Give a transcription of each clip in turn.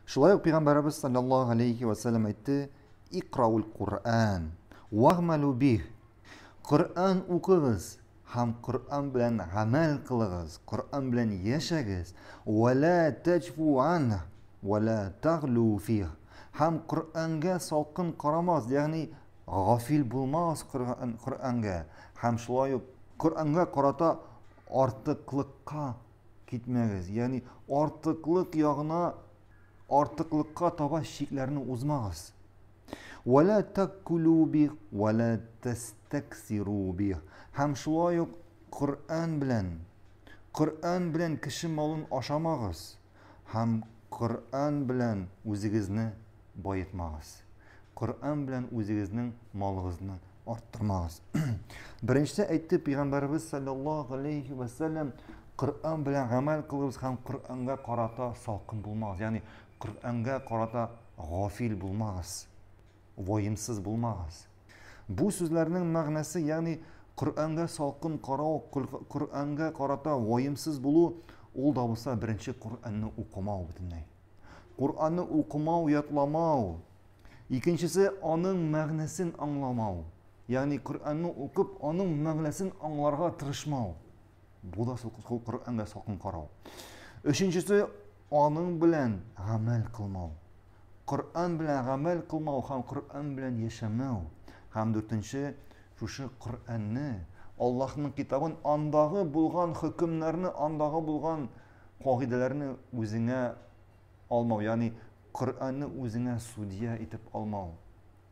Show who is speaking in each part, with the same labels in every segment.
Speaker 1: Шулай ук Пәйгамбәребез саллаллаһу алейхи ва сәлләм әйтте, Икраул Куръан, вагъмалу бих. Коръән укыгыз һәм Коръән белән гамәл кылыгыз, Коръән белән яшәгез. Ва ла таҗфу анх, ва ла таглу фих. Һәм Коръәнгә салкын карамагыз, ягъни гафил булмагыз Коръәнгә һәм шулай ук Коръәнгә карата артыклыкка китмәгез, ягъни артыклык ягына артыклыкка таба чикләрне узмагыз. Вәлә таккулу бих, вәлә тәстәксиру бих. Һәм шулай ук Коръән белән Коръән белән кеше малын ашамагыз һәм Коръән белән үзегезне баетмагыз. Коръән белән үзегезнең малыгызны арттырмагыз. Беренчесе әйтте пәйгамбәребез саллаллаһу алейхи ва саллям Коръән белән гамәл кылыгыз һәм Коръәнгә карата салкын булмагыз. Ягъни Коръәнгә карата гафил булмагыз, ваемсыз булмагыз. Бу сүзләрнең мәгънәсе, ягъни Коръәнгә салкын карау, Коръәнгә карата ваемсыз булу, ул да булса беренче Коръәнне укымау бөтенләй. Коръәнне укымау, ятламау. Икенчесе аның мәгънәсен аңламау. Ягъни Коръәнне укып, аның мәгънәсен аңларга тырышмау. Бу да шул Коръәнгә салкын карау. Өченчесе аның белән гамәл кылмау. Коръән белән гамәл кылмау һәм Коръән белән яшәмәү. Һәм дүртенче, шушы Коръәнне, Аллаһның китабын, андагы булган хөкемнәрне, андагы булган кагыйдәләрне үзеңә алмау, ягъни Коръәнне үзеңә судья итеп алмау.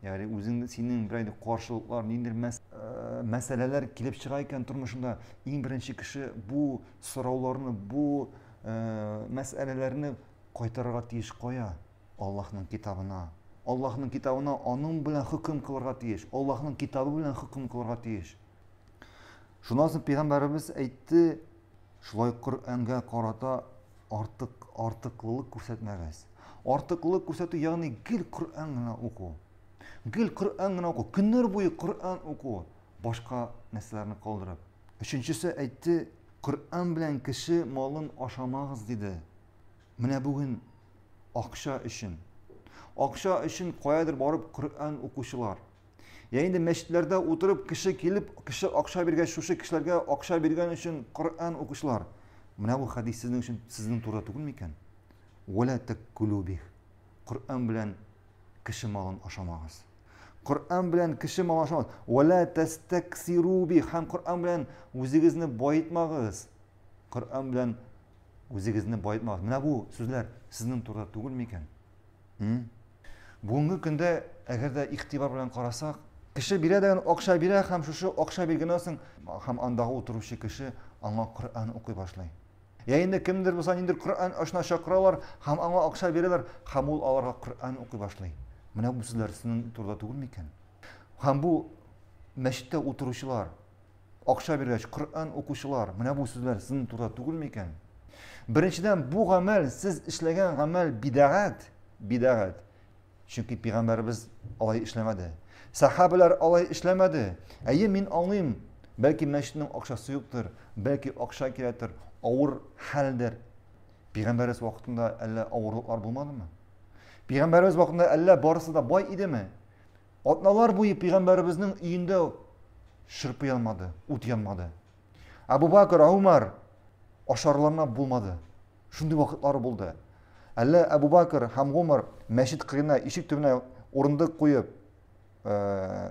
Speaker 1: Ягъни үзең синең берәр каршылыклар, ниндидер мәс, э, мәсьәләләр килеп чыга икән тормышында, иң беренче кеше бу сорауларны, бу э, мәсьәләләрне кайтарырга тиеш кая? Аллаһның китабына. Аллаһның китабына аның белән хөкем кылырга тиеш. Аллаһның китабы белән хөкем кылырга тиеш. Шуннан соң пәйгамбәребез әйтте, шулай Коръәнгә карата артык артыклылык күрсәтмәгез. Артыклылык күрсәтү, ягъни гел Коръән генә уку. Гел Коръән генә уку, көннәр буе Коръән уку, башка нәрсәләрне калдырып. Өченчесе әйтте, Коръән белән кеше малын ашамагыз диде. Менә бүген акча өчен, акча өчен каядыр барып Коръән укучылар. Я инде мәчетләрдә утырып кеше килеп, кеше акча биргәч, шушы кешеләргә акча биргән өчен Коръән укучылар. Менә бу хәдис сезнең өчен сезнең турыда түгел микән? Вала таккулу бих. Коръән белән кеше малын ашамагыз. Коръән белән кеше малын ашамагыз. Вала тастаксиру бих. Һәм Коръән белән үзегезне баетмагыз. Коръән белән үзегезне баетмагыз. Менә бу сүзләр сезнең турыда түгел микән? Бүгенге көндә, әгәр дә игътибар белән карасак, кеше бирә дигән акча бирә һәм шушы акча биргәннән соң һәм андагы утыручы кеше аңа Коръән укый башлый. Я инде кемдер булса ниндидер Коръән ашына чакыралар һәм аңа акча бирәләр һәм ул аларга Коръән укый башлый. Менә бу сүзләр сезнең турыда түгел микән? Һәм бу мәчеттә утыручылар, Акча биргәч, Коръән укучылар, менә бу сүзләр сезнең турыда түгел микән? Беренчедән, бу гамәл, сез эшләгән гамәл бидәгать, бидәгать. Чөнки пәйгамбәребез алай эшләмәде. Сахабалар алай эшләмәде. Әйе, мин аңлыйм, бәлки мәчетнең акчасы юктыр, бәлки акча кирәктер, авыр хәлдер. Пәйгамбәребез вакытында әллә авырлыклар булмадымы? Пәйгамбәребез вакытында әллә барысы да бай идеме? Атналар буе пәйгамбәребезнең өендә шырпы янмады, ут янмады. Абу Бакр, Умар ашарларына булмады. Шундый вакытлары булды. Әллә Абу Бакр һәм Умар мәчет кырына, ишек төбенә урындык куеп, э,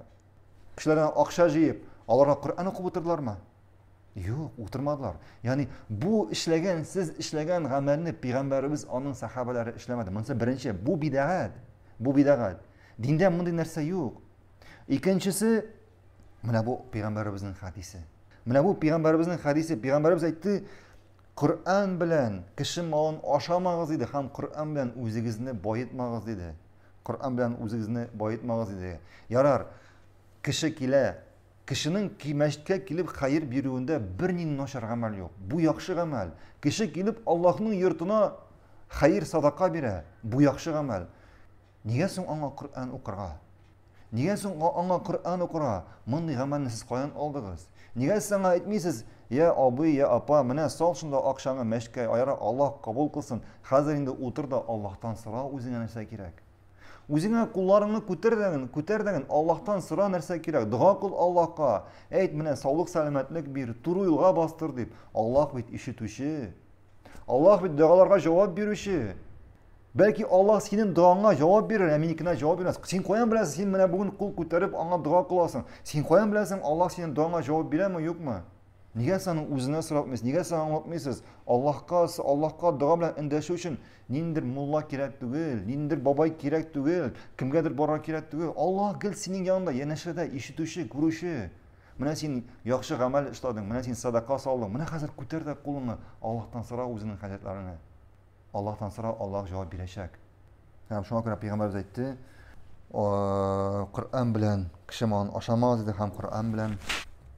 Speaker 1: кешеләрдән акча җыеп, аларга Коръән укып утырдылармы? Юк, утырмадылар. Ягъни бу эшләгән, сез эшләгән гамәлне пәйгамбәребез, аның сахабалары эшләмәде. Монысы беренче, бу бидәгать. Бу бидәгать. Диндә мондый нәрсә юк. Икенчесе, менә бу пәйгамбәребезнең хәдисе. Менә бу пәйгамбәребезнең хәдисе. Пәйгамбәребез әйтте, Коръән белән кеше малын ашамагыз диде һәм Коръән белән үзегезне баетмагыз диде. Коръән белән үзегезне баетмагыз диде. Ярар, кеше килә, кешенең мәчеткә килеп хәер бирүендә бернинди начар гамәл юк. Бу яхшы гамәл. Кеше килеп Аллаһның йортына хәер садака бирә. Бу яхшы гамәл. Нигә соң аңа Коръән укырга? Нигә соң аңа Коръән укырга? Мондый гамәлне сез каян алдыгыз? Нигә сез аңа әйтмисез? Я абый, я апа, менә сал шунда акчаңы мәчеткә, аяра Аллаһ кабул кылсын. Хәзер инде утыр да Аллаһтан сора үзеңә нәрсә кирәк. Үзеңә кулларыңны күтәр дәген, күтәр дәген, Аллаһтан сора нәрсә кирәк. Дога кыл Аллаһка. Әйт, менә саулык, сәламәтлек бир, туры юлга бастыр дип. Аллаһ бит ишетүче. Аллаһ бит догаларга җавап бирүче. Бәлки Аллаһ синең догаңа җавап бирер, ә минекенә җавап бирмәс. Син каян беләсең, син менә бүген кул күтәреп аңа дога кыласың. Син каян беләсең, Аллаһ синең догаңа җавап бирәме, юкмы? Нигә сез аның үзенә соратмыйсыз? Нигә сез аңлатмыйсыз? Аллаһка, Аллаһка дога белән эндәшү өчен ниндидер мулла кирәк түгел, ниндидер бабай кирәк түгел, кемгәдер барырга кирәк түгел. Аллаһ гел синең янында, янәшәдә, ишетүче, күрүче. Менә син яхшы гамәл эшләдең, менә син садака салдың. Менә хәзер күтәр дә кулыңны, Аллаһтан сора үзеңнең хаҗәтләреңне. Аллаһтан сора, Аллаһ җавап бирәчәк. Һәм шуңа күрә пәйгамбәрбез әйтте, Коръән белән кеше малын ашамагыз диде һәм Коръән белән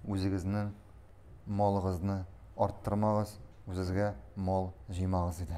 Speaker 1: үзегезнең малыгызны арттырмагыз, үзегезгә мал җыймагыз диде.